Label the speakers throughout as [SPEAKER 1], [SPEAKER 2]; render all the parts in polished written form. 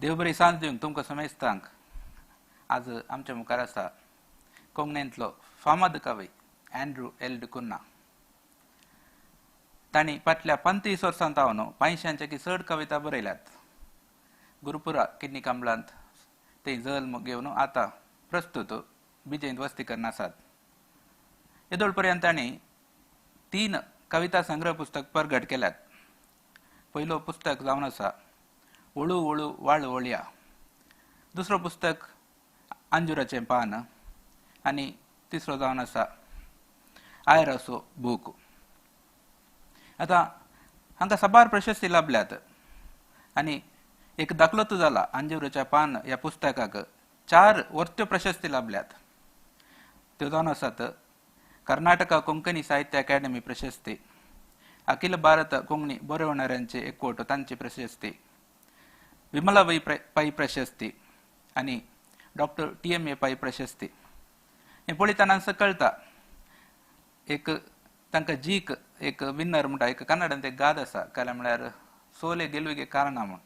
[SPEAKER 1] देव बरी सांज दिवंक तुमकां समेस्तांक. आज आमच्या मुखार आसा कोंकणींतलो फामाद कवी अँड्रू एल डिकुन्हा. तांणी फाटल्या 35 वर्सां तावन 500च्या चड कविता बरयल्यात. गुरुपुरा किडनी कांबळांत ते जल्म घेवन आतां प्रस्तुत बिजेंत वस्ती करून आसात. येदोळ पर्यंत तांणी 3 कविता संग्रह पुस्तक परगट केल्यात. पयलो पुस्तक जावन आसा वळू वळू वाळ वळया, दुसरो पुस्तक अंजुराचें पान आनी तिसरो जावन आसा आयरासो बूक. आतां हांकां साबार प्रशस्ती लाभल्यात आनी एक दाखलोच जाला अंजुराच्या पान ह्या पुस्तकाक 4 वर्त्यो प्रशस्ती लाभल्यात. त्यो जावन आसात कर्नाटका कोंकणी साहित्य अकादमी प्रशस्ती, अखिल भारत कोंकणी बरोवणाऱ्यांचे एकवट तांची प्रशस्ती, विमलाबाई पै प्रशस्ती आनी डॉक्टर TMA Pai प्रशस्ती. हें पळयतना कळटा एक तांकां जीक एक विनर म्हणटा. एक कन्नडांत एक गाद आसा काय म्हळ्यार सोले गेलविगे कारणां म्हूण.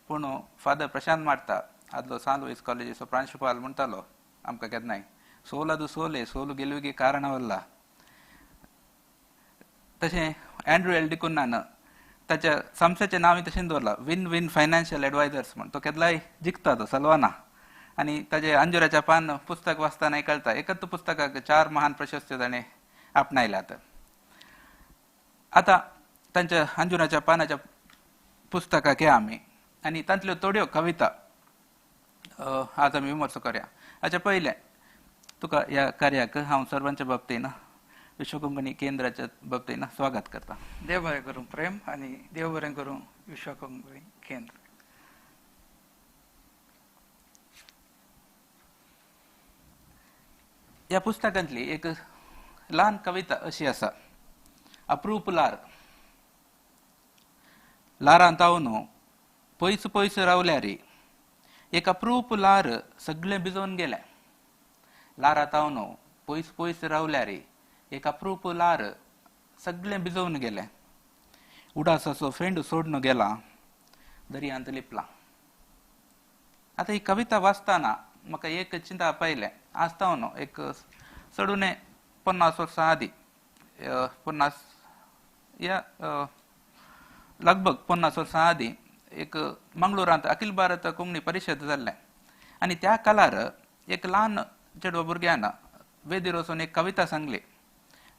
[SPEAKER 1] पूण फादर प्रशांत मार्ता आदलो सान लुईस कॉलेजीचो प्रांशुपाल म्हणटालो आमकां केन्नाय, सोल आदू सोले सोल गेलविगे कारणां वल्ला. तशें अँड्रू एल डिकुन्हान ताच्या संस्थेचें नांव तशें दवरलां विन विन फायनान्शियल एडवायजर्स म्हण. तो केदलाय जिखता, तो सलवाना. आनी ताजें अंजुराच्या पान पुस्तक वाचतना कळटा एकच पुस्तकाक 4 महान प्रशस्त्यो ताणें आपणायल्यात. आतां तांच्या अंजुराच्या पानाच्या पुस्तकाक या आमी आनी तांतल्यो थोड्यो कविता आज आमी विमर्सो करया. हाच्या पयलें तुका ह्या कार्याक हांव सर्वांच्या बाबतीन विश्व कोंकणी केंद्राच्या बाबतीन स्वागत करता.
[SPEAKER 2] देव बरें करूं प्रेम आनी देव बरें करूं विश्व कोंकणी केंद्र.
[SPEAKER 1] ह्या पुस्तकांतली एक ल्हान कविता अशी आसा, अप्रूप लार. लारांत हांव पयस पयस रावल्यार एक अप्रूप लार सगळें भिजोवन गेलें. लारांत हांव पयस पयस रावल्यार एक अप्रूप लार सगळें भिजोवन गेलें. उडासाचो फेंड सोडून गेला दर्यांत लिपला. आतां ही कविता वाचतना म्हाका एक चिंता पायलें. आज न्हू एक चडूने 50 वर्सां आदीं, 50 या लगभग 50 वर्सां आदीं एक मंगळुरांत अखिल भारत कोंकणी परिशद जाल्लें आनी त्या काळार एक ल्हान चेडवा भुरग्यान वेदीर वचून एक कविता सांगली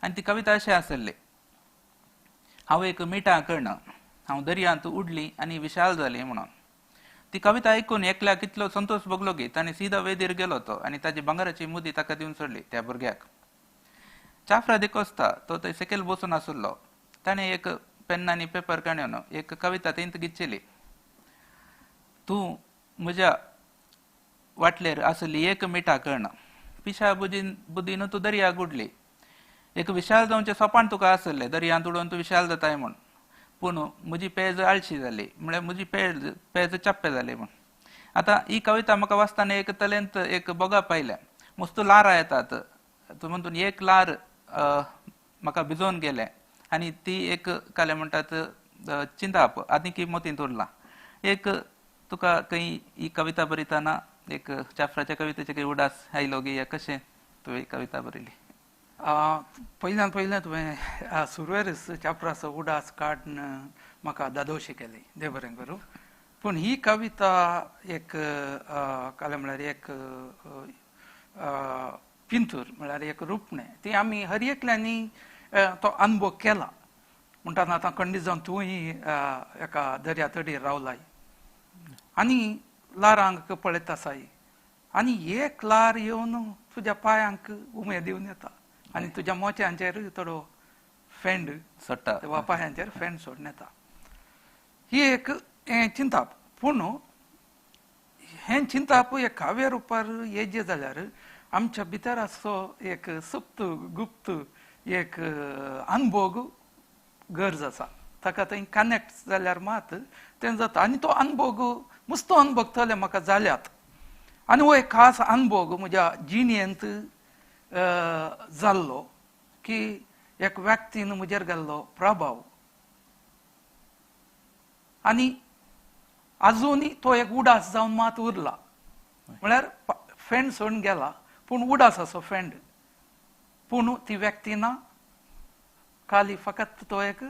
[SPEAKER 1] आनी ती कविता अशी आसली, हांव एक मिठा कर्ण हांव दर्यांत उडली आनी विशाल जाली म्हणून. ती कविता आयकून एकल्याक कितलो संतोष भोगलो की ताणें सीधा वेदीर गेलो तो आनी ताजी भांगराची मुदी ताका दिवन सोडली त्या भुरग्याक. चाफ्रा दिकोस्ता तो थंय सकयल बसून आशिल्लो. ताणें एक पेन आनी पेपर काडून एक कविता थंय गिचली, तूं म्हज्या वाटलेर आसली एक मिठा कर्ण पिशा बुदीन तूं दर्याक उडली. एक विशाल जावचें सोपान तुका आसलें, दर्यांत उडोवन तूं विशाल जाताय म्हूण. पूण म्हजी पेज आळशी जाली, म्हळ्यार म्हजी पेज चप्पे जाली म्हूण. आतां ही कविता म्हाका वाचतना एक तलेंत एक बोगा पायलें. मस्त लारां येतात तूं म्हणून एक लार म्हाका भिजोवन गेलें आनी ती एक कालें म्हणटात चिंताप आनी मोतींत उरलां. एक तुका खंय ही कविता बरयतना एक चाफ्राच्या कवितेचे काही उडास आयलो गी या कशें तुवें कविता बरयली?
[SPEAKER 2] पयल्यान पयलें तुवें सुरवेरच चाफ्राचो उडास काडून म्हाका दादोशी केली, देव बरें करूं. पूण ही कविता एक कालें म्हळ्यार एक पिंतूर म्हळ्यार एक रुपणें, ती आमी हर एकल्यांनी तो अनुभव केला. म्हणटा आतां खंडीत जावन तूंय एका दर्या तडीर रावलाय आनी लारांक पळयत आसाय आनी एक लार येवन तुज्या पांयांक उमेद दिवन येता आनी तुज्या मोच्यांचेर थोडो फेंड
[SPEAKER 1] सोडटा
[SPEAKER 2] वा पांयांचेर फेंड सोडून येता. ही एक हें चिंताप. पूण हें चिंताप एक काव्य रुपार येजे जाल्यार आमच्या भितर आसचो एक सुप्त गुप्त एक अनभोग गरज आसा. ताका थंय कनेक्ट जाल्यार मात तें जाता आनी तो अनभोग मुस्तो अनभोगतले म्हाका जाल्यात आनी हो एक खास अनभोग म्हज्या जिणेंत जाल्लो की एक व्यक्तीन म्हजेर घाल्लो प्रभाव आनी अजूनय तो एक उडास जावन मात उरला. म्हळ्यार फेंड सोडून गेला पूण उडास असो फेंड, पूण ती व्यक्ती ना खाली, फकत तो एक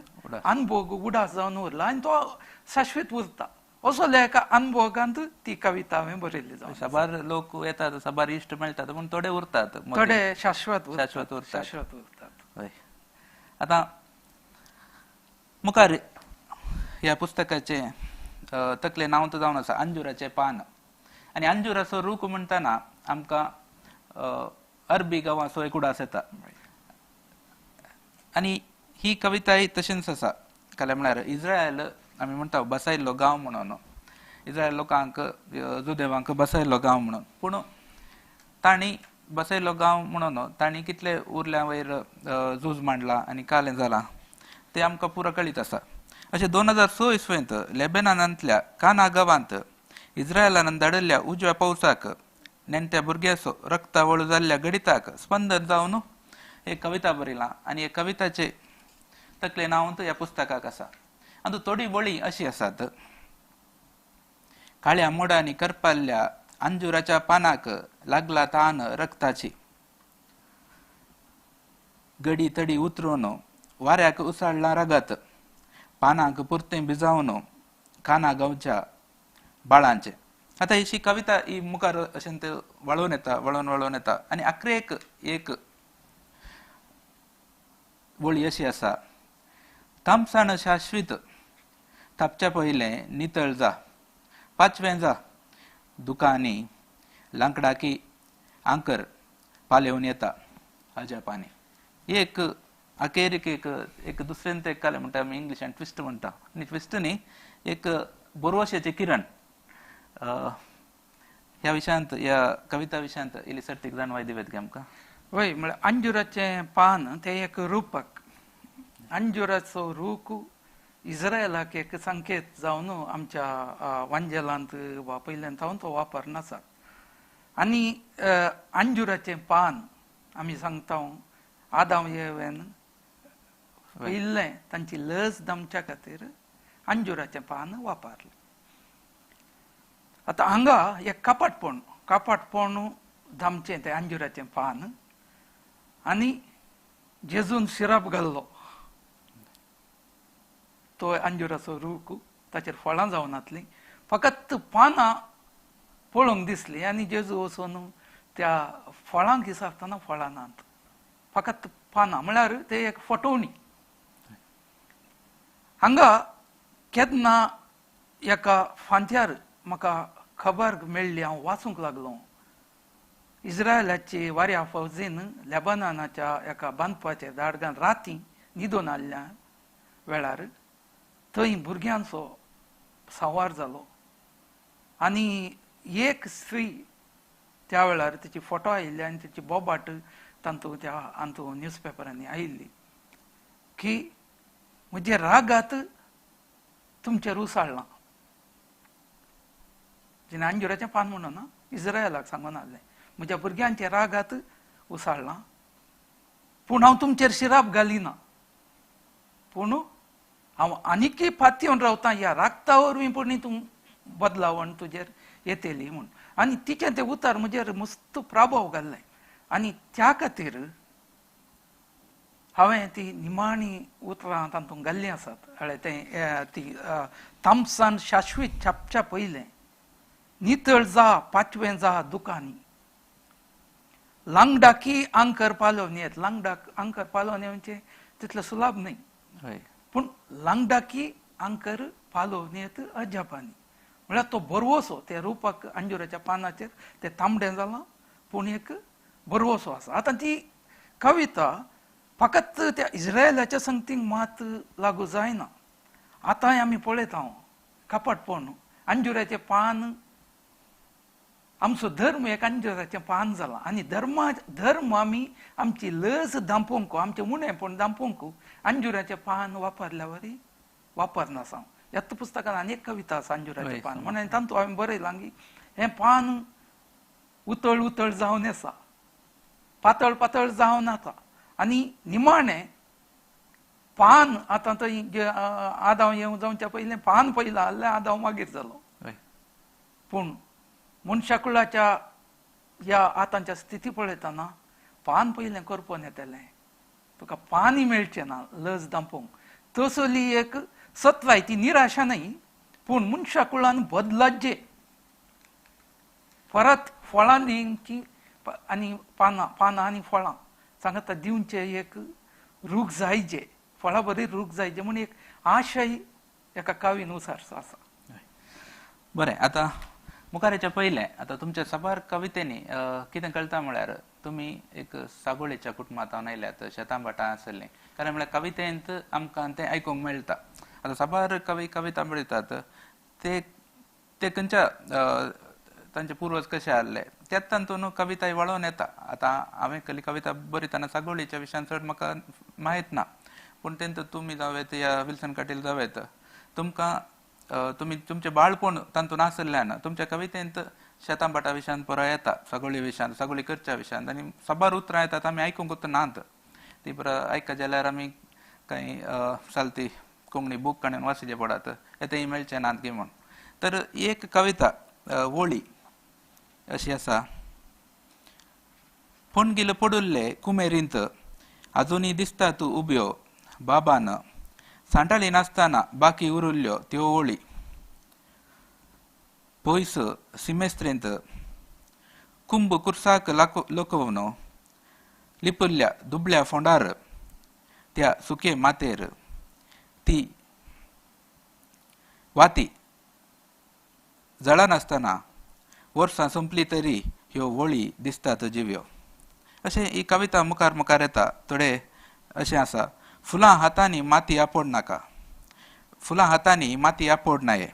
[SPEAKER 2] अनभोग उडास जावन उरला आनी तो शाश्वत उरता. असो एका अनभोगांत ती कविता हांवें बरयल्ली जावन.
[SPEAKER 1] साबार लोक येतात, साबार इश्ट मेळटात, पूण थोडे उरतात,
[SPEAKER 2] थोडे शाश्वत शाश्वत उरतात, शाश्वत उरतात.
[SPEAKER 1] हय. आतां मुखार ह्या पुस्तकाचें तकलें नांव तर जावन आसा अंजुराचें पान. आनी अंजुराचो रूख म्हणटना आमकां अरबी गांवाचो एक उडास येता. आनी ही कविताय तशेंच आसा. काल्यार म्हळ्यार इस्रायल आमी म्हणटा बसायल्लो गांव म्हणून, इस्रायल लोकांक जुदेवांक बसायल्लो गांव म्हणून, पूण तांणी बसयल्लो गांव म्हणून तांणी कितले उरल्या वयर झूज मांडला आनी कालें जालां तें आमकां पुरो कळीत आसा. अशें 2006 इस्वेंत लेबेनानांतल्या काना गांवांत इस्रायलान धाडिल्ल्या उजव्या पावसाक नेण्ट्या भुरग्याचो रक्तावळू जाल्ल्या गणिताक स्पंदन जावन एक कविता बरयला आनी हे कविताचे तकले नांव ह्या पुस्तकाक आसा. आनी थोडी वळी अशी आसात. काळ्या मोडांनी करपाल्ल्या अंजुराच्या पानाक लागला तान रक्ताची, गडी तडी उतरून वाऱ्याक उसळला रगत, पानाक पुरतें भिजावन काना गांवच्या बाळांचे. आतां अशी कविता ही मुखार अशें ते वळोवन येता, वळोवन वळोवन येता आनी आखरेक एक वळी अशी आसा. तामसाण शाश्वीत थापच्या पयलें नितळ जा, पाचवें जा, दुकानी लांकडाकी आंकर पालेवन येता अजापानी. एक अखेरीक एक एक दुसऱ्यान ते कालें म्हणटा आमी इंग्लिशान ट्विस्ट म्हणटा आनी ट्विस्ट न्ही, एक बोरवशेचें किरण ह्या विशयांत, ह्या कविता विशयांत इल्ली सर्तीक जाणवाय दिवत गे आमकां.
[SPEAKER 2] वय, म्हळ्यार अंजुराचें पान तें एक रूपक. अंजुराचो रूख इस्रायलाक एक संकेत जावन आमच्या वांजेलांत वा पयल्यान सावन तो वापर नासात. आनी अंजुराचें पान आमी सांगता आदाम येवन पयलें तांची लस दमच्या खातीर अंजुराचें पान वापरलें. आतां हांगा एक कपाटपण, कपाटपण धामचें तें अंजुराचें पान आनी जेजून शिराप घाल्लो तो अंजुराचो रूख, ताचेर फळां जावनातलीं, फकत पानां पळोवंक दिसलीं आनी जेजू वचून त्या फळांक विचारतना फळां नात, फकत पानां, म्हळ्यार ते एक फटोवणी. हांगा केन्ना एका फांत्यार म्हाका खबर मेळ्ळी, हांव वाचूंक लागलो, इस्रायलाची वाऱ्या फौजीन लेबनानाच्या एका बांदपाच्या दाडगान राती न्हिदून आयिल्ल्या वेळार थंय भुरग्यांचो सांवार जालो आनी एक स्त्री त्या वेळार तिची फोटो आयिल्ली आनी तिची बोबाट तातूंत त्या हातूंत न्यूजपेपरांनी आयिल्ली की म्हजे रागात तुमचेर उसळ्ळां. जिणें अंजुराचें पान म्हणून ना इस्रायलाक सांगून आसलें म्हज्या भुरग्यांचे रागात उसळ्ळां, पूण हांव तुमचेर शिराप घालिना, पूण हांव आनीकय फातयेवन रावतां ह्या रागता वरवीं पूण तूं बदलावण तुजेर येतली म्हूण. आनी तिचें तें उतर म्हजेर मस्त प्रभाव घाल्लें आनी त्या खातीर हांवें ती निमाणी उतरां तातूंत घाल्लीं आसात. कळ्ळें तें ती तामसान शाश्वीत छापच्या पयलें नितळ जा पाचवें जा दुकानी, लांगडाकी आंकर पालोवन येत. लांगडाक आंकर पालोवन येवचें तितलें सुलाभ न्हय, पूण लांगडाकी आंकर पालोवन येत अजापानी, म्हळ्यार तो बरवसो त्या रुपाक अंजुराच्या पानाचेर तें तांबडें जालां पूण एक बरवसो आसा. आतां ती कविता फकत त्या इस्रायलाच्या संगतीक मात लागू जायना. आतांय आमी पळयता हांव कपटपण अंजुराचें पान, आमचो धर्म एक अंजुराचें पान जालां आनी धर्म आमी आमची लज दांपोवंक, आमचें उणेपण दांपोवंक अंजुराचें पान वापरल्या वरी वापरनासा. ह्या पुस्तकान आनी एक कविता आसा अंजुराचें पान म्हणून तातूंत हांवें बरयलां की हें पान उतळ उतळ जावन आसा, पातळ पातळ जावन आसा आनी निमाणें पान आतां थंय आदाव येवं जावच्या पयलें पान पयलें आहलें, आदाव मागीर जालो. पूण मनशाकुळाच्या ह्या आतांच्या स्थिती पळयतना पान पयलें करपोन येतलें, तुका पानी मेळचें ना लज दांपूंक. तसली एक सत्वाय, ती निराशा न्हय, पूण मनशाकुळान बदलाचे परत फळां दिवची आनी पानां, पानां आनी फळां सांगता दिवचे एक रूख जायचे, फळां बरी रूख जायचे म्हूण एक आशय एका कावीन उसारचो आसा.
[SPEAKER 1] बरें, आतां मुखाराच्या पयलें आतां तुमच्या साबार कवितेंनी कितें कळटा म्हळ्यार तुमी एक सागोळेच्या कुटुंबांत आयल्यात, शेतां भाटां आसलीं, कारण म्हळ्यार कवितेंत आमकां तें आयकूंक मेळटा. आतां साबार कवी कविता बरयतात ते ते खंयच्या तांचे पुर्वज कशे आहले त्याच तातूंत कविताय वळोवन येता. आतां हांवें कसली कविता बरयतना सागोळीच्या विशयान चड म्हाका म्हायत ना, पूण तेंत तुमी जावं येता या विल्सन काटील जावं येता, तुमकां तुमी तुमचें बाळपण तातूंत आशिल्ल्यान तुमच्या कवितेंत शेतां भाटां विशयान पुरो येता, सागोळी विशयान, सागोळी करच्या विशयान, आनी साबार उतरां येतात आमी आयकूंक नात. ती पुरो आयकत जाल्यार आमी कांय सालती कोंकणी बूक काडून वाचचे पडत, तेंय मेळचें नात की म्हूण. तर एक कविता वळी अशी आसा. पणगील पडुल्ले कुमेरींत अजुनूय दिसता तूं उब्यो बाबान, सांटाळी नासतना बाकी उरुल्ल्यो त्यो ओळी. पयस सिमेस्त्रेंत कुंभ कुर्साक लकोवन लिपल्ल्या दुबळ्या फोंडार त्या सुके मातेर ती वाती जळनासतना वर्सां सोंपली तरी ह्यो वळी दिसतात जिव्यो. अशें ही कविता मुखार मुखार येता. थोडे अशें आसा, फुलां हातांनी माती आपोड नाका, फुलां हातांनी माती आपोड नाये,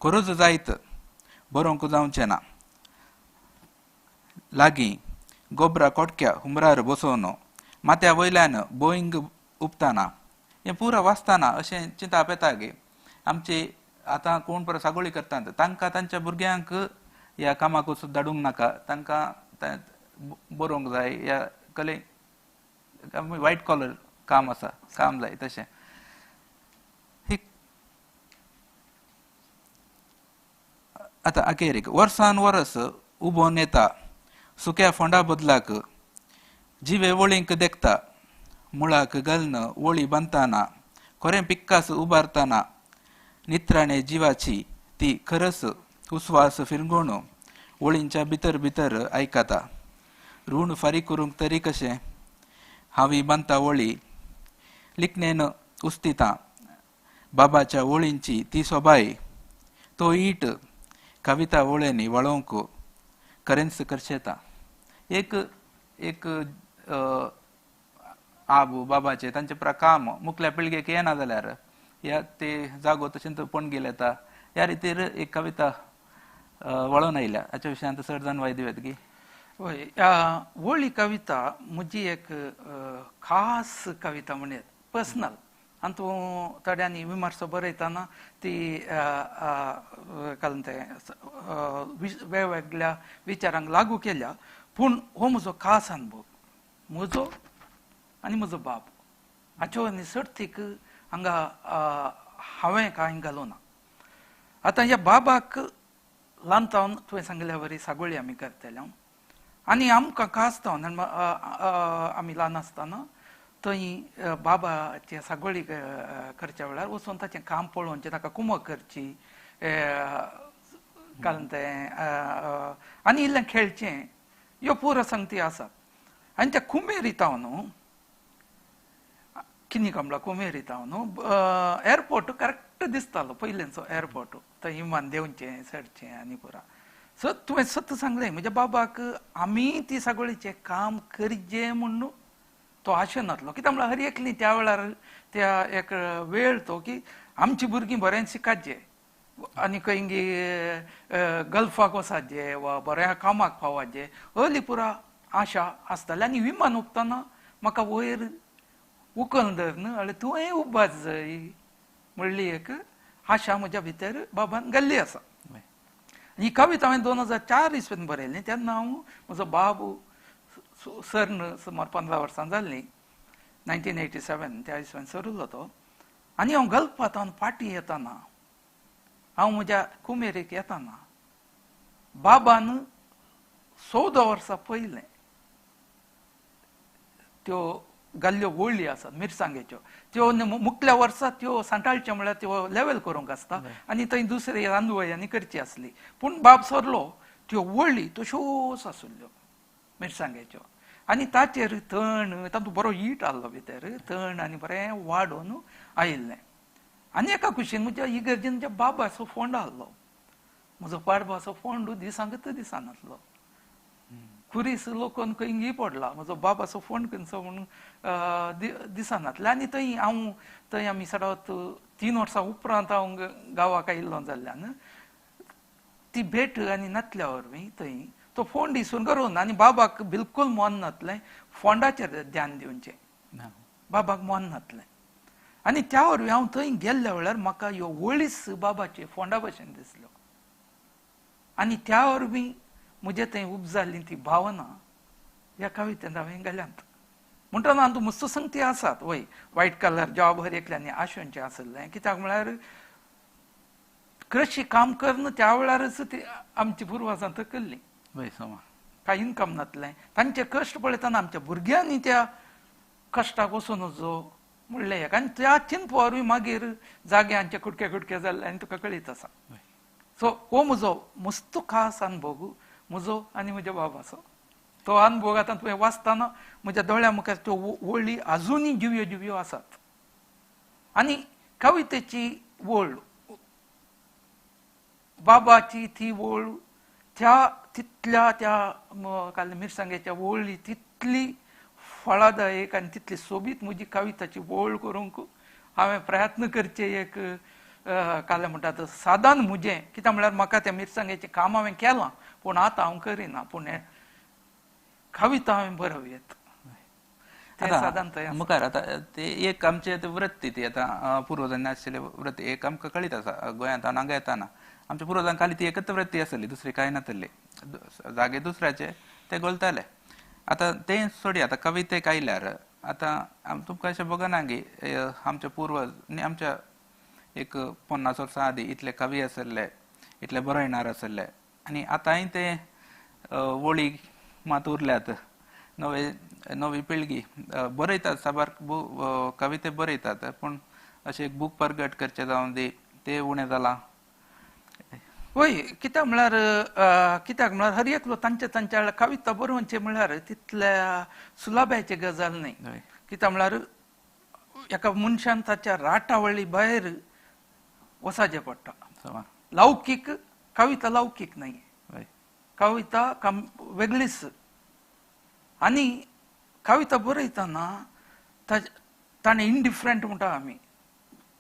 [SPEAKER 1] खरोज जायत बरोवंक जावचें ना, लागीं गोबरा कोटक्या हुमरार बसोवन माथ्या वयल्यान बोईंग उपताना. हें पुरो वाचतना अशें चिंताप येता की आमची आतां कोण परत सागोळी करतात तांकां तांच्या भुरग्यांक ह्या कामाक वचून धाडूंक नाका, तांकां बरोवंक जाय, ह्या कले वायट कॉलर काम आसा, काम जाय तशें. आतां अखेरीक वर्सान वर्स उबोन येता सुक्या फोंडा बदलाक, जिवे वळींक देखता मुळाक घालून वळी बांदताना, खोरें पिक्कास उबारताना नित्राणे जिवाची ती खरस उस्वास फिरगोण वळींच्या भितर भितर आयकता. ऋण फारीक करूंक तरी कशें हांवी बांदता वळी, लिखणेन उस्तिता बाबाच्या वळींची ती सोबाय, तो ईट कविता वळेंनी वळोवंक खरेंच करशेता. एक एक आबू बाबाचे तांचे प्रा काम मुखल्या पिळगेक येना जाल्यार ह्या ते जागो तशेंच पणगेल येता, ह्या रितीर एक कविता वळोवन आयल्या. हाच्या विशयांत चड जाण वाय दिवत की
[SPEAKER 2] हय, वळी कविता म्हजी एक खास कविता म्हणयत, पर्सनल. आनी तूं थोड्यांनी विमर्सो बरयतना ती कारण तें वेगवेगळ्या विचारांक लागू केल्या, पूण हो म्हजो खास अनुभव, म्हजो आनी म्हजो बाब हाच्यो आनी सर्तीक हांगा हांवें कांय घालूं ना. आतां ह्या बाबाक ल्हान जावन तुवें सांगिल्ल्या वरी सागोळी आमी करतले आनी आमकां खास जावन आमी ल्हान आसतना थंय बाबाचे सागोळी करच्या वेळार वचून ताचें काम पळोवचें, ताका कुमक करची, कारण तें आनी इल्लें खेळचें, ह्यो पुरो संगती आसात. आनी त्या कुमेर येता न्हू, किनी कमला कुमेर येता न्हू, एअरपोर्ट करेक्ट दिसतालो पयलींचो एअरपोर्ट, थंय विमान देंवचें चडचें आनी पुरा. सो तुवें सत्य सांगलें, म्हज्या बाबाक आमी ती सागोळीचें काम करचें म्हूण तो आशे नासलो, कित्याक म्हळ्यार हर एकली त्या वेळार त्या एक वेळ तो की आमची भुरगीं बरें शिकाचे आनी खंय गल्फाक वचाचे वा बऱ्या कामाक पावाचे अली पुरा आशा आसताली. आनी विमान उबतना म्हाका वयर उकल धर न्हू तुवें उबाज जाय म्हणली एक आशा म्हज्या भितर बाबान घाल्ली आसा. ही कविता हांवें 2004 इसवेन बरयली, तेन्ना हांव म्हजो बाब सरन सुमार 15 वर्सां जाल्लीं, 1987 त्या इसवेन सरुल्लो तो. आनी हांव गल्फांत फाटीं येताना, हांव म्हज्या कुमेरीक येताना बाबान 14 वर्सां पयलें त्यो घाल्ल्यो वळी आसात मिरसांगेच्यो त्यो मुखल्या वर्सा त्यो सांटाळच्यो म्हळ्यार त्यो लेवल करूंक आसता आनी थंय दुसरे रांदवयांनी करची आसली. पूण बाब सरलो त्यो वळी तश्योच आसल्यो मिरसांगेच्यो आनी ताचेर तण तातूंत बरो हीट आहलो भितर तण आनी बरें वाडोवन आयिल्लें. आनी एका कुशीन म्हज्या इगर्जेन म्हज्या बाबाचो फोंड आहलो. म्हजो पाडबाचो फोंड दिसांकच दिसनासलो. खुरीस लोकन खंय पडला म्हजो बाबाचो फोंड खंयचो म्हणून दिसनासलें. आनी थंय हांव थंय आमी सदांच 3 वर्सां उपरांत हांव गांवाक आयिल्लो जाल्ल्यान ती भेट आनी नातल्या वरवीं थंय तो फोंड दिसून करून आनी बाबाक बिलकूल मन नातलें फोंडाचेर ध्यान दिवचें बाबाक मन नातलें. आनी त्या वरवीं हांव थंय गेल्ल्या वेळार म्हाका ह्यो वळीस बाबाचे फोंडा भशेन दिसल्यो आनी त्या वरवीं म्हजे थंय उपजाल्ली ती भावना ह्या कवितेंत हांवें घाल्यात. म्हणटना हातूंत मस्त संगती आसात वय वायट कलर जॉब हर एकल्यांनी आशोवचें आसलें कित्याक म्हळ्यार कृशी काम करून त्या वेळारच ती आमची पुर्वजां थकल्लीं कांय इनकम नातलें. तांचे कश्ट पळयतना आमच्या भुरग्यांनी त्या कश्टाक वचूं नजो म्हणलें एक आनी त्या चिंतपा वरवीं मागीर जागे आमचे कुडके कुडके जाल्ले आनी तुका कळीत आसा. सो हो म्हजो मस्त खास अनुभव म्हजो आनी म्हज्या बाबाचो तो अनुभव आतां तुवें वाचतना म्हज्या दोळ्या मुखार त्यो वळी आजुनूय जिव्यो जिव्यो आसात. आनी कवितेची वळ बाबाची ती वळ त्या तितल्या त्या काल मिरसांगेच्या वळी तितली फळादायक आनी तितली सोबीत म्हजी कविताची वळ करूंक हांवें प्रयत्न करचे एक काल म्हणटात सादान म्हजें कित्याक म्हळ्यार म्हाका त्या मिरसांगेचें काम हांवें केलां पूण आतां हांव करिना पूण कविता हांवें बरोवयेत.
[SPEAKER 1] मुखार आतां ते एक आमचे वृत्ती ती आतां पुर्वजांनी आशिल्ली वृत्ती एक आमकां कळीत आसा गोंयांत हांगा येताना आमच्या पुर्वजांक खाली ती एकच वृत्ती आसली दुसरी कांय नासली जागे दुसऱ्याचे ते गोलताले. आतां तें सोडी आतां कवितेक आयल्यार आतां तुमकां अशें बघना की आमचे पुर्वज न्ही आमच्या एक 50 वर्सां आदीं इतले कवी आसले इतले बरयणार आसले आनी आतांय ते वळी मात उरल्यात. नवे नवी पिळगी बरयतात साबार कविते बरयतात पूण अशें एक बूक परगट करचें जावन दी ते उणें जालां.
[SPEAKER 2] वय कित्याक म्हळ्यार हर एकलो तांच्या तांच्या कविता बरोवचे म्हळ्यार तितल्या सुलभायची गजाल न्हय. कित्याक म्हळ्यार एका मनशान ताच्या राटावळी भायर वचचें पडटा. लौकीक कविता लौकीक न्हय कविता वेगळीच. आनी कविता बरयतना ताणें इंडिफरंट म्हणटा आमी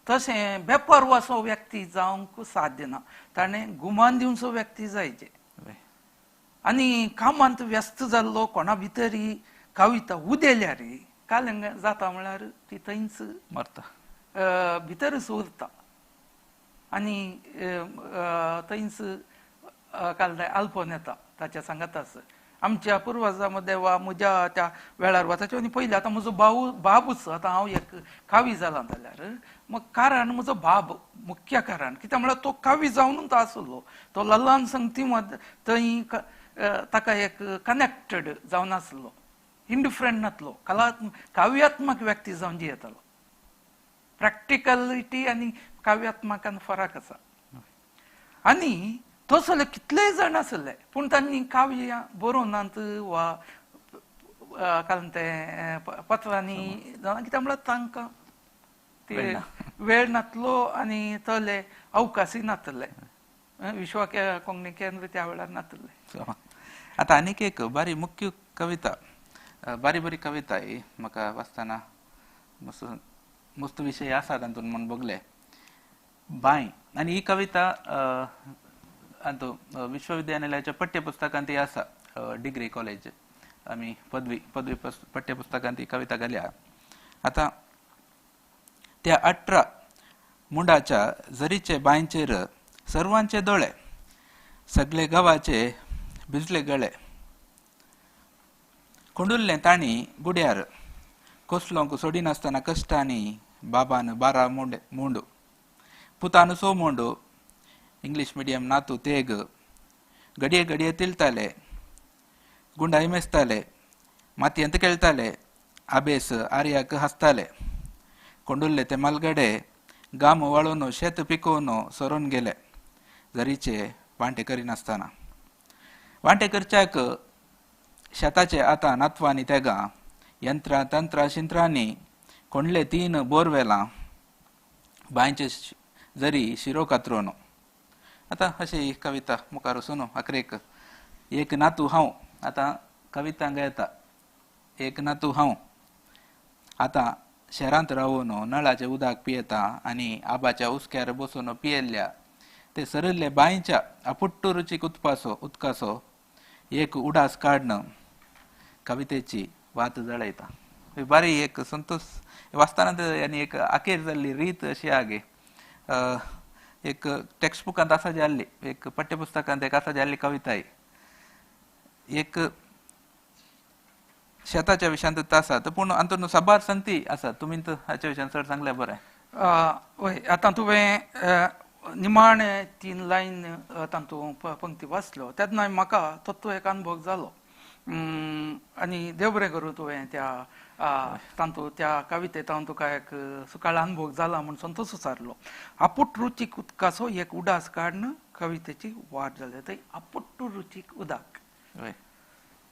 [SPEAKER 2] तशें बेपर्वासो व्यक्ती जावंक साध्य ना ताणें गुमान दिवचो व्यक्ती जायचे. आनी कामांत व्यस्त जाल्लो कोणा भितरी कविता उदेल्यार काल जाता म्हळ्यार ती थंयच
[SPEAKER 1] मरता
[SPEAKER 2] भितरच उरता आनी थंयच काल आल्पोन येता ताच्या सांगाताच. आमच्या पुर्वजां मदें वा म्हज्या त्या वेळार वा ताच्या आनी पयलीं आतां म्हजो भाऊ बाबूच आतां हांव एक कावी जाला जाल्यार मग कारण म्हजो बाब मुख्य कारण कित्याक म्हळ्यार तो कावी जावन तो आसलो तो लल्लान संगती मद थंय ताका एक कनेक्टेड जावन आसलो इंडिफरंट नासलो कलात्मक काव्यात्मक व्यक्ती जावन जियेतालो. प्रॅक्टिकलिटी आनी काव्यात्मकान फरक आसा. आनी तसले कितलेय जाण आसले पूण तांणी काव्य बरोवनात वा कारण ते पत्रांनी कित्याक म्हळ्यार तांकां ते वेळ नासलो आनी तले अवकाशय नासले विश्वा कोंकणी केंद्र त्या वेळार नासलें.
[SPEAKER 1] आतां आनीक एक बारी मुख्य कविता बारी बरी कविता ही म्हाका वाचतना मस्त मस्त विशय आसा तातूंत म्हूण बगले बांय. आनी ही कविता हातूंत विश्वविद्यालयाच्या पाठ्यपुस्तकांत ती आसा डिग्री कॉलेज आमी पदवी पदवी पाठ्यपुस्तकांत ही कविता घाल्या. आतां त्या 18 मुंडाच्या झरीचे बांयचेर सर्वांचे दोळे सगळे गांवाचे भिजले गळे कोंडुल्लें तांणी गुड्यार कोसलोंक सोडिनासतना कश्टांनी बाबान 12 मुंडू पुतान 6 मुंडू इंग्लीश मिडियम नातू तेग घडये घडये तिलताले, गुंडाय मेजताले, मातयेंत खेळटाले, आबेस आर्याक हांसताले. कोंडुल्ले ते मालगडे गाम वाळोवन शेत पिकोवन सरून गेले जरीचे वांटे करिनासतना. वांटे करच्याक शेताचे आतां नातवांनी तेगां यंत्रां तंत्रां शिंत्रांनी कोंडले 3 बोरवेलां बांयचे जरी शिरो कातरोन. आतां अशी ही कविता मुखार वचून अखरेक एक नातू हांव. आतां कवितांक येता एक नातू हांव आतां शहरांत रावून नळाचें उदक पियेता आनी आबाच्या हुस्क्यार बसून पियेल्ल्या ते सरिल्ले बांयच्या अपुट्टू रुचीक उदकाचो एक उडास काडून कवितेची वात जळयता. बरी एक संतोष वाचतना आनी एक अखेर जाल्ली रीत अशी आगे एक टेक्स्ट बुकांत आसा जाल्ली, एक पाठ्यपुस्तकांत एक आसा जाल्ली कविताय एक शेताच्या विशयांत आसा, पूण हातूंत साबार संगती आसा. तुमी हाच्या विशयान चड सांगल्यार बरें.
[SPEAKER 2] वय, आतां तुवें निमाणे 3 लायन तातूंत पंक्ती वाचलो तेन्ना म्हाका तत्व एक अनुभव जालो आनी देव बरें करूं तुवें त्या तातूंत त्या कवितेंत हांव तुका एक सुकाळ अनुभव जाला म्हूण संतोश विचारलो. आपुट रुचीक उदकाचो एक उडास काडून कवितेची वाट जाली. थंय आपुट्टू रुचीक उदक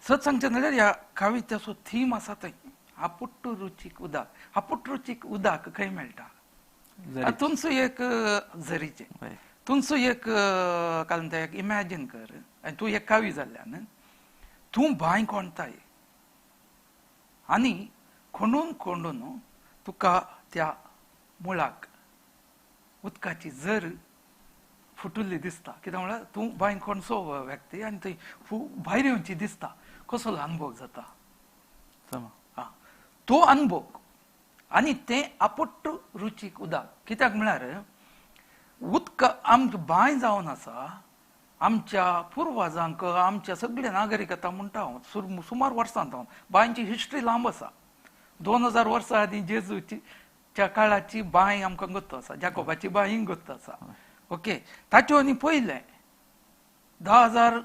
[SPEAKER 2] सत सांगचें जाल्यार ह्या कवितेचो थीम आसा थंय आपुट्टू रुचीक उदक. आपुट रुचीक उदक खंय मेळटा? तुमचो एक जरीचें तुमचो एक कारण तें एक इमॅजीन कर आनी तूं एक कवी जाल्ल्यान तूं बांय कोणताय आनी खणून खणून तुका त्या मुळाक उदकाची जर फुटुल्ली दिसता. कित्याक म्हळ्यार तूं बांय खणसो व्यक्ती आनी थंय भायर येवची दिसता. कसलो अनुभव जाता तो अनुभव आनी तें आपुट्ट रुचीक उदक. कित्याक म्हळ्यार उदक आमकां बांय जावन आसा आमच्या पुर्वजांक आमच्या सगळे नागरिकता म्हणटा हांव सुमार वर्सां हांव बांयची हिस्ट्री लांब आसा. 2000 वर्सां आदीं जेजूच्या काळाची बांय आमकां गोत्त आसा, जाकोबाची बांय गोत्त आसा. ओके, ताच्यो आनी पयलें 10,000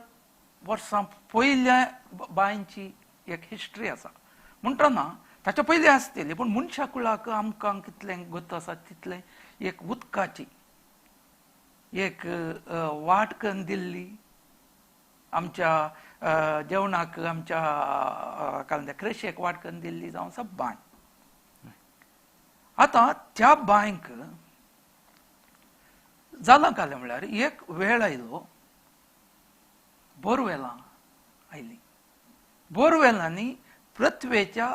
[SPEAKER 2] वर्सां पयल्या बांयची एक हिस्ट्री आसा. म्हणटना ताच्या पयलीं आसतली, पूण मनशा कुळाक आमकां कितलें गोत्त आसा तितलें एक उदकाची एक वाट करून दिल्ली आमच्या जेवणाक आमच्या कारण त्या कृशेक वाट करून दिल्ली जावन आसा बांय. आतां त्या बांयक जालां कालें म्हळ्यार एक वेळ आयलो बोरवेलां आयलीं. बोरवेलांनी पृथ्वेच्या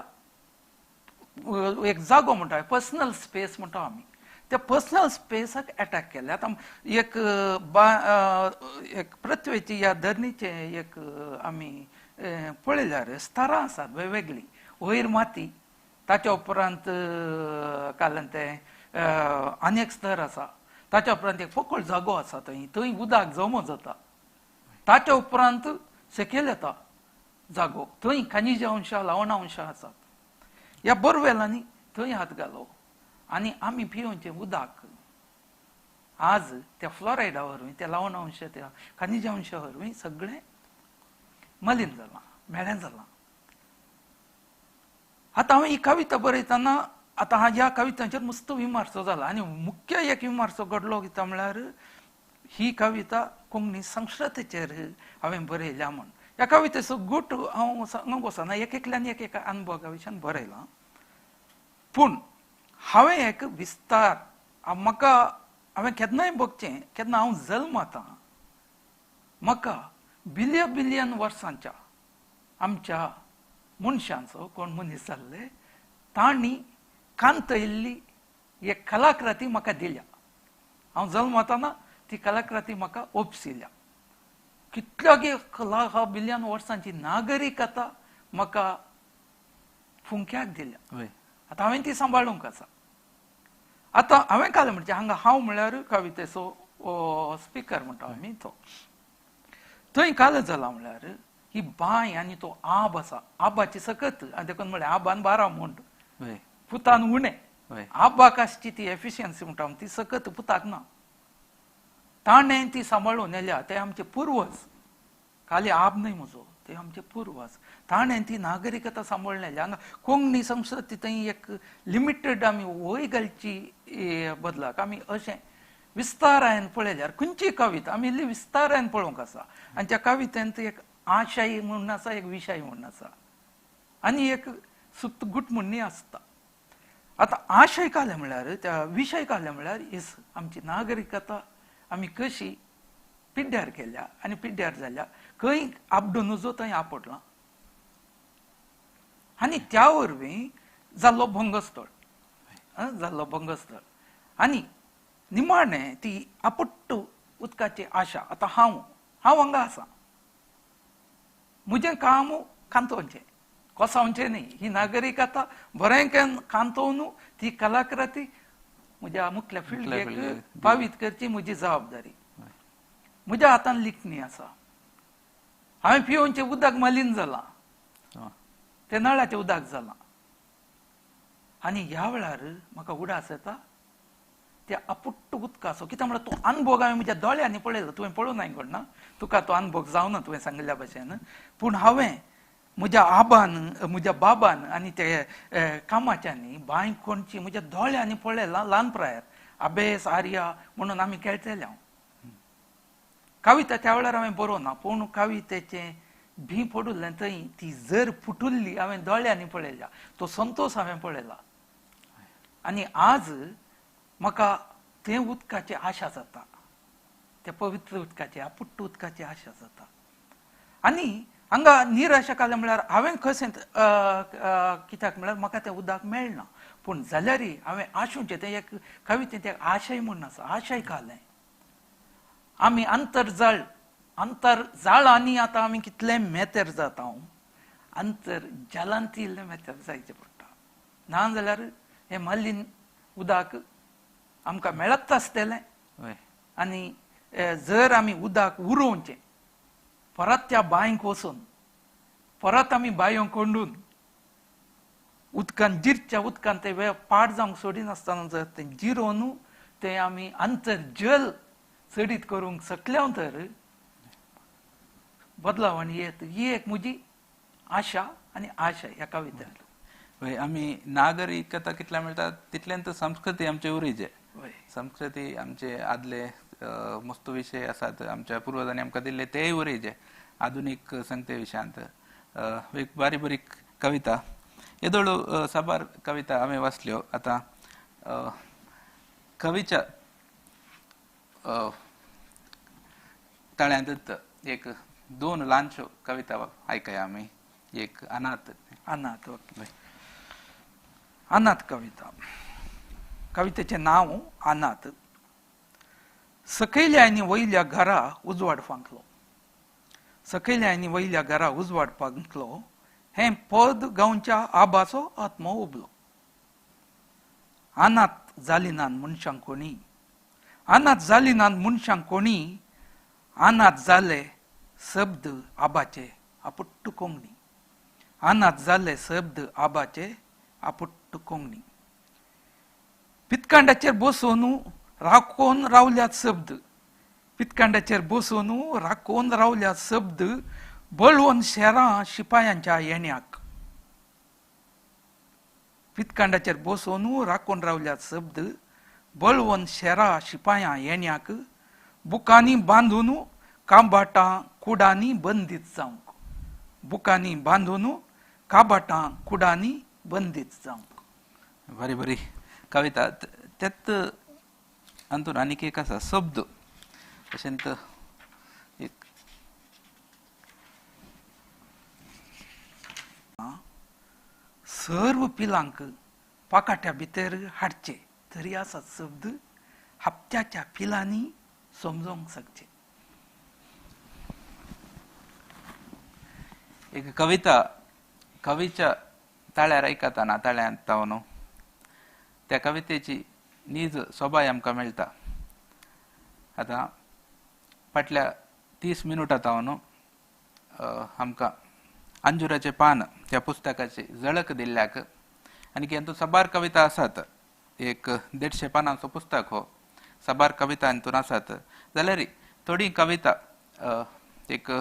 [SPEAKER 2] एक जागो म्हणटा, पर्सनल स्पेस म्हणटा आमी, त्या पर्सनल स्पेसाक एटॅक केले. आतां एक एक पृथ्वेची ह्या धरणीचे एक आमी पळयल्यार स्तरां आसात वेगवेगळीं. वयर माती, ताच्या उपरांत कारण तें आनी एक स्तर आसा, ताच्या उपरांत एक पोकळ जागो आसा थंय थंय उदक जमो जाता, ताच्या उपरांत सकयल येता जागो, थंय खनिज अंशां लवणां अंशां आसात. ह्या बोरवेलांनी थंय हात घालो आनी आमी पिवचें उदक आज त्या फ्लोरायडा वरवीं त्या लवण अंश त्या खनिज अंशा वरवीं सगळें मलीन जालां, म्हेळें जालां. आतां हांवें ही कविता बरयतना आतां ह्या कवितांचेर मस्त विमर्सो जाला आनी मुख्य एक विमर्सो घडलो कितें म्हळ्यार ही कविता कोंकणी संस्कृतीचेर हांवें बरयल्या म्हूण. ह्या कवितेचो गूट हांव सांगूंक वचना, एक एकल्यान एक एक अनुभवा विशयान बरयलां, पूण हांवें एक विस्तार म्हाका हांवें केन्नाय बघचें केन्ना हांव जल्मतां म्हाका बिलियन बिलियन वर्सांच्या आमच्या मनशांचो कोण मनीस जाल्ले तांणी कांतयल्ली एक कलाकृती म्हाका दिल्या. हांव जल्मताना ती कलाकृती म्हाका ओपसिल्या. कितल्या लाख बिलियन वर्सांची नागरिकता म्हाका फुंक्याक दिल्या. आतां हांवें ती सांबाळूंक आसा. आतां हांवें काल म्हणजे हांगा हांव म्हळ्यार कवितेचो स्पिकर म्हणटा आमी तो थंय काल जाला म्हळ्यार ही बांय आनी तो आब आसा, आबाची सकत आनी देखून म्हळ्यार आबान 12 म्हूण पुतान उणें, आबाक आसची ती एफिशियन्सी म्हणटा ती सकत पुताक ना. ताणें ती सांबाळून येल्या ते आमचे पुर्वज. खाली आब न्हय म्हजो, ते आमचे पुर्वज ताणें ती नागरिकता सांबाळलेली. हांगा कोंकणी संस्कृती थंय एक लिमिटेड आमी वय घालची बदलाक आमी अशें विस्तारान पळयल्यार खंयची कविता आमी इल्ली विस्तारान पळोवंक आसा आनी त्या कवितेंत एक आशय म्हणून आसा, एक विशय म्हणून आसा आनी एक सुप्त गुट म्हणणी आसता. आतां आशय काडलें म्हळ्यार त्या विशय काडलें म्हळ्यार इस आमची नागरिकता आमी कशी पिड्ड्यार केल्या आनी पिड्ड्यार जाल्या, खंय आपडून नजो थंय आपडलां आनी त्या वरवीं जाल्लो भंगस्थळ, जाल्लो भंगस्थळ आनी निमाणें ती आपट्ट उदकाची आशा. आतां हांव हांव हांगा आसा, म्हजें काम कांतोवचें, कोसावचें न्ही. ही नागरिकता बरें कांतोवन ती कलाकृती म्हज्या मुखल्या फिल्डीक पावीत करची म्हजी जबाबदारी. म्हज्या हातान लिखणी आसा, हांवें पिवोवचें उदक मलीन जालां, तें नळाचें उदक जालां आनी ह्या वेळार म्हाका उडास येता त्या अपुट्ट उदकाचो. कित्याक म्हळ्यार तो अनुभव हांवें म्हज्या दोळ्यांनी पळयलो. तुवें पळोवंक नाय कोण ना, तुका तो अनुभव जावना तुवें सांगिल्ल्या भशेन, पूण हांवें म्हज्या आबान म्हज्या बाबान आनी ते कामाच्यांनी बांय कोणची म्हज्या दोळ्यांनी पळयला ल्हान प्रायर. अबेस आर्या म्हणून आमी खेळटले. हांव कविता त्या वेळार हांवें बरोवना, पूण कवितेचें भी पडुल्लें थंय ती जर फुटुल्ली हांवें दोळ्यांनी पळयल्या, तो संतोश हांवें पळयला आनी आज म्हाका तें उदकाची आशा जाता, त्या पवित्र उदकाची अपुट्ट उदकाची आशा जाता. आनी हांगा निराशा काडल्या म्हळ्यार हांवें कशें कित्याक म्हळ्यार म्हाका तें उदक मेळना, पूण जाल्यारय हांवें आशुचें तें एक कवितेंत एक आशय म्हूण आसा, आशय काडलें. आमी आंतरजाळ आंतरजाळांनी आतां आमी कितले मेतेर जाता, आंतरजालांत इल्लें मेतेर जायचें पडटा, ना जाल्यार हें मलीन उदक आमकां मेळत आसतलें. आनी जर आमी उदक उरोवचें परत त्या बांयक वचून परत आमी बांयो कोंडून उदकान जिरच्या उदकान ते वेळ पाड जावंक सोडिनासतना जर तें जिरोवन तें आमी आंतरजल चडीत करूंक शकले तर बदलाव येत. ही एक म्हजी आशा आनी आशा ह्या कवितेंत.
[SPEAKER 1] आमी नागरिकता कितल्या मेळटा तितल्यान तर संस्कृती आमचे उरीचे, संस्कृती आमचे आदले मस्त विशय आसात आमच्या पुर्वजांनी आमकां दिल्ले तेय उरीचे आधुनीक संगते विशयांत. एक बारीक बारीक कविता येदोळू साबार कविता हांवें वाचल्यो. आतां कवीच्या तळ्यांतच एक दोन ल्हानश्यो कविता आयकया आमी. एक अनाथ,
[SPEAKER 2] अनाथ, ओके, अनाथ कविता. कवितेचें नांव अनाथ. सकयल्या आनी वयल्या घरा उजवाड फांकलो, सकयल्या आनी वयल्या घरा उजवाड फांकलो, हें पद गांवच्या आबाचो आत्मो उबलो. अनाथ जाली नान मनशांक कोणी, अनाथ जाली नान मनशांक कोणी, अनाथ जाले शब्द आबाचे आपुट्ट कोंकणी, अनाथ जाले शब्द आबाचे आपुट्ट कोंकणी. पितकांडाचेर बसून राखोवन रावल्यात शब्द, पितकांडाचेर बसून राखोवन रावल्यात शब्द, बळवंत शेरां शिपायांच्या येण्याक. पितकांडाचेर बसून राखोवन रावल्यात शब्द, बळवंत शेरां शिपायां येण्याक, बुकांनी बांदून काबाटां कुडांनी बंदीत जावंक, बुकांनी बांदून काबाटां कुडांनी बंदीत जावंक.
[SPEAKER 1] बरी बरी कविता. त्यात अंतून आनीक एक आसा शब्द अशेंत एक
[SPEAKER 2] सर्व पिलांक पाकाट्या भितर हाडचे तरी आसा शब्द हप्त्याच्या पिलांनी समजोंक शकचे.
[SPEAKER 1] एक कविता कवीच्या ताळ्यार आयकतना ताळ्यांत तावन त्या कवितेची नीज सोबाय आमकां मेळटा. आतां फाटल्या 30 मिनुटां तावन आमकां अंजुराचें पान त्या पुस्तकाची झळक दिल्ल्याक आनी हातूंत साबार कविता आसात. एक 150 पानांचो पुस्तक हो, साबार कविता हातूंत आसात. जाल्यार थोडी कविता एक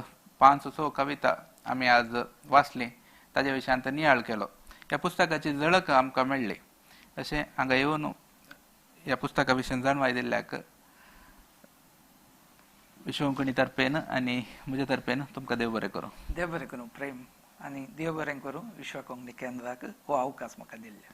[SPEAKER 1] 5-6 कविता आमी आज वाचली, ताज्या विशयांत नियाळ केलो, ह्या पुस्तकाची झळक आमकां मेळ्ळी. अशें हांगा येवन ह्या पुस्तका विशीं जाणवाय दिल्ल्याक विश्वकोंकणी तर्फेन आनी म्हज्या तर्फेन तुमकां देव बरें करूं.
[SPEAKER 2] देव बरें करूं प्रेम, आनी देव बरें करूं विश्व कोंकणी केंद्राक हो अवकाश म्हाका दिल्ल्या.